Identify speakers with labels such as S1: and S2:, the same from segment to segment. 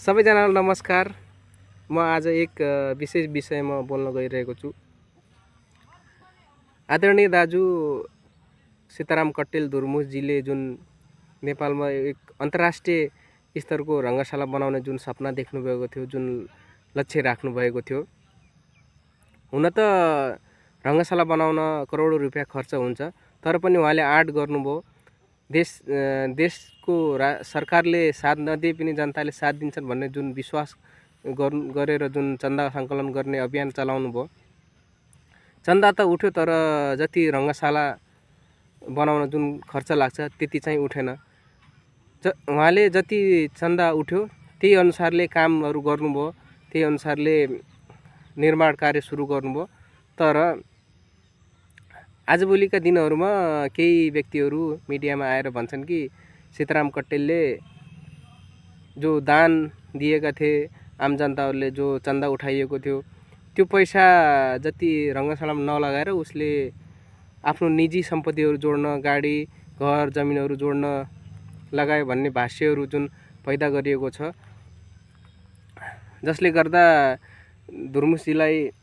S1: सबैजनालाई नमस्कार। म आज एक विशेष विषयमा बोल्न गइरहेको छु। आदरणीय दाजु सीताराम कट्टेल धुर्मुसजीले जुन नेपालमा एक अन्तर्राष्ट्रिय स्तरको रङ्गशाला बनाउने जुन सपना देख्नुभएको थियो, जुन लक्ष्य राख्नुभएको थियो, हुन त रङ्गशाला बनाउन करोडौँ रुपियाँ खर्च हुन्छ, तर पनि उहाँले आँट गर्नुभयो। देशको सरकारले साथ नदिए पनि जनताले साथ दिन्छन् भन्ने जुन विश्वास गरेर जुन चन्दा सङ्कलन गर्ने अभियान चलाउनु भयो। चन्दा त उठ्यो, तर जति रङ्गशाला बनाउन जुन खर्च लाग्छ त्यति चाहिँ उठेन। उहाँले जति चन्दा उठ्यो त्यही अनुसारले कामहरू गर्नुभयो, त्यही अनुसारले निर्माण कार्य सुरु गर्नुभयो। तर आजभोलिका दिनहरूमा केही व्यक्तिहरू मिडियामा आएर भन्छन् कि सीताराम कट्टेलले जो दान दिएका थिए, आम जनताहरूले जो चन्दा उठाइएको थियो, त्यो पैसा जति रङ्गशालामा नलगाएर उसले आफ्नो निजी सम्पत्तिहरू जोड्न, गाडी घर जमिनहरू जोड्न लगायो भन्ने भाष्यहरू जुन पैदा गरिएको छ, जसले गर्दा धुर्मुसजीलाई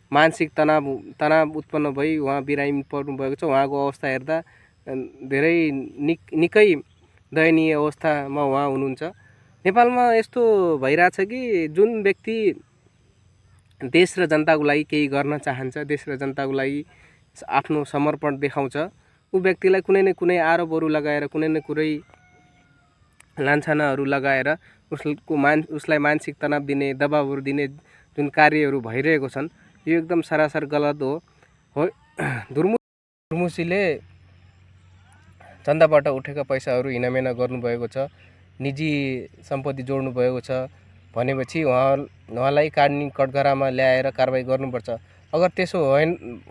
S1: मानसिक तनाव उत्पन्न भई उहाँ बिरामी पर्नुभएको छ। उहाँको अवस्था हेर्दा धेरै निकै दयनीय अवस्थामा उहाँ हुनुहुन्छ। नेपालमा यस्तो भइरहेछ कि जुन व्यक्ति देश र जनताको लागि केही गर्न चाहन्छ, देश र जनताको लागि आफ्नो समर्पण देखाउँछ, ऊ व्यक्तिलाई कुनै न कुनै आरोपहरू लगाएर, कुनै न कुनै लान्छनाहरू लगाएर उसलाई मानसिक तनाव दिने, दबाबहरू दिने जुन कार्यहरू भइरहेको छन्, यो एकदम सरासर गलत हो। धुर्मुसजीले चन्दाबाट उठेका पैसाहरू हिनामिना गर्नुभएको छ, निजी सम्पत्ति जोड्नु भएको छ भनेपछि उहाँलाई कानुनी कठघरामा ल्याएर कारबाही गर्नुपर्छ। अगर त्यसो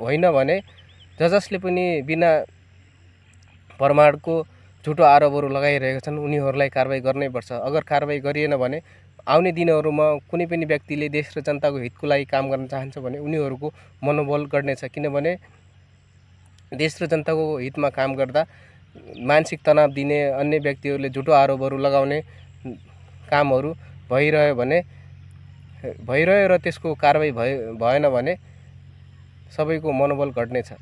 S1: होइन भने जसले पनि बिना प्रमाणको झुटो आरोपहरू लगाइरहेका छन् उनीहरूलाई कारबाही गर्नैपर्छ। अगर कारबाही गरिएन भने आउने दिनहरूमा कुनै पनि व्यक्तिले देश र जनताको हितको लागि काम गर्न चाहन्छ भने उनीहरूको मनोबल गर्नेछ। किनभने देश र जनताको हितमा काम गर्दा मानसिक तनाव दिने, अन्य व्यक्तिहरूले झुटो आरोपहरू लगाउने कामहरू भइरह्यो र त्यसको कारबाही भएन भने सबैको मनोबल घट्नेछ।